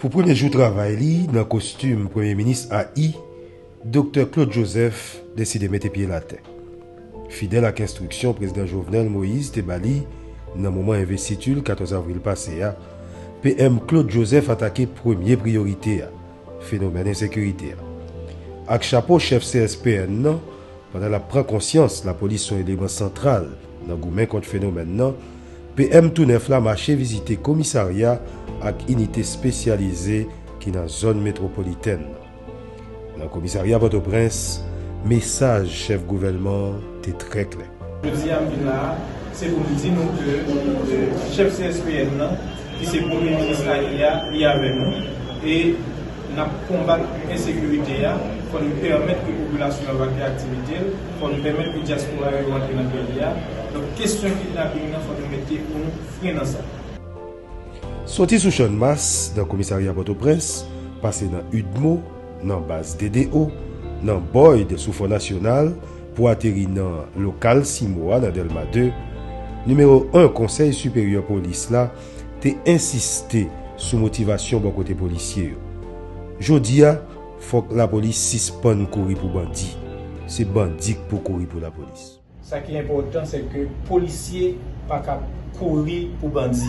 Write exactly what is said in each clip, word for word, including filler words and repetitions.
Pou premye jou travay li nan kostim Premye Minis a i, Doktè Claude Joseph deside mete pye l atè. Fidèl ak enstriksyon Prezidan Jovenel Moïse te ba li nan moman envestiti l katòz avril pase a, P M Claude Joseph atake premye priyorite a, fenomèn ensekirite a. Ak chapo chèf C S P N nan, pandan l ap pran konsyans lapolis se yon eleman santral nan goumen kont fenomèn nan, P M tou nèf la mache vizite komisarya ak inite espesyalize ki nan zòn metwopolitèn nan. Nan komisarya Pòtoprens, mesaj chèf gouvènman an te trè klè. Jodi a m vin la a, se pou m di nou ke, e, chèf C S P N nan, ki se premye minis a i a, li avèk nou. E n ap konbat ensekirite a, fò n pèmèt ke popilasyon an vake aktivite l, fò n pèmèt ke dyaspora yo rantre nan peyi a. Donk, kesyon kidnaping nan, fò nou mete yon fren nan sa. Soti sou Channmas, nan komisarya Pòtoprens, pase nan UDMO, nan baz D D O, nan Boyd sou Fò Nasyonal, pou ateri nan lokal CIMO a nan Dèlma de, nimewo en Konsèy Siperyè Polis la te ensiste sou motivasyon bò kote polisye yo. Jodi a, fòk lapolis sispann kouri pou bandi. Se bandi k pou kouri pou lapolis. Sa ki enpòtan, se ke polisye pa ka kouri pou bandi.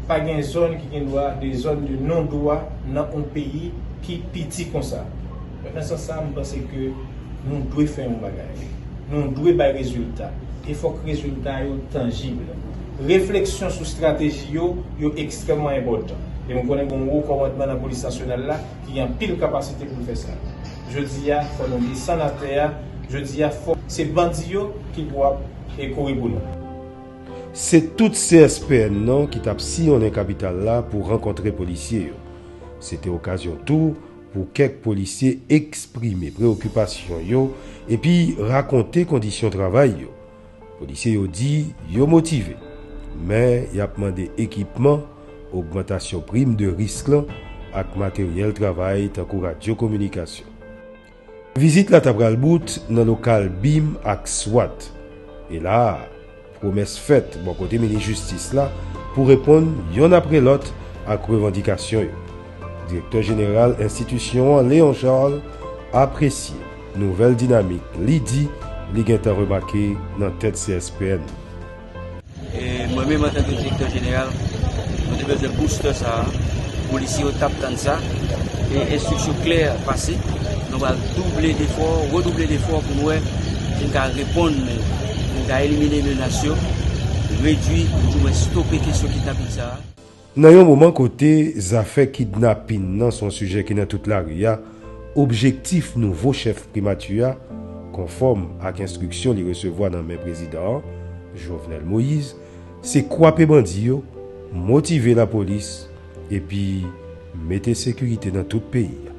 Pa gen zòn ki gen dwa, de zòn de non dwa nan yon peyi ki piti konsa. Donk, nan sans sa, m panse ke nou dwe fè yon bagay. Nou dwe bay rezilta. E fòk rezilta yo tanjib. Refleksyon sou estrateji yo, yo ekstrèmman enpòtan. E m konnen gen yon wo kòmandman nan polis nasyonal la ki gen anpil kapasite pou l fè sa. Jodi a, fò nou desann atè a. Jodi a, fò se bandi yo ki pou ap, e, kouri pou nou. Se tout C S P N nan ki t ap siyonnen kapital la pou rankontre polisye yo. Se te okazyon tou pou kèk polisye eksprime preyokipasyon yo epi rakonte kondisyon travay yo. Polisye yo di yo motive, men y ap mande ekipman, ogmantasyon prim de risk lan ak materyèl travay tankou radyo kominikasyon. Vizit la ta pral bout nan lokal bim ak swat. E la a, pwomès fèt bò kote minis jistis la pou reponn yonn apre lòt ak revandikasyon yo. Direktè jeneral enstitisyon an, Léon Charles, apresye nouvèl dinamik li di li gentan remake nan tèt C S P N. E mwen menm, antanke direktè jeneral, nou te bezwen booster sa a. Polisye yo t ap tann sa. E enstriksyon klè pase. Nou pral double defò, redouble defò pou nou wè si nou ka reponn, pou nou ka elimine menas yo, redui, oudimwen stope kesyon kidnaping sa a. Nan yon moman kote zafè kidnapin nan se yon sijè ki nan tout lari a, objektif nouvo chèf primati a, konfòm ak enstriksyon li resevwa nan men prezidan an, Jovenel Moïse, se kwape bandi yo, motive lapolis, epi mete sekirite nan tout peyi a.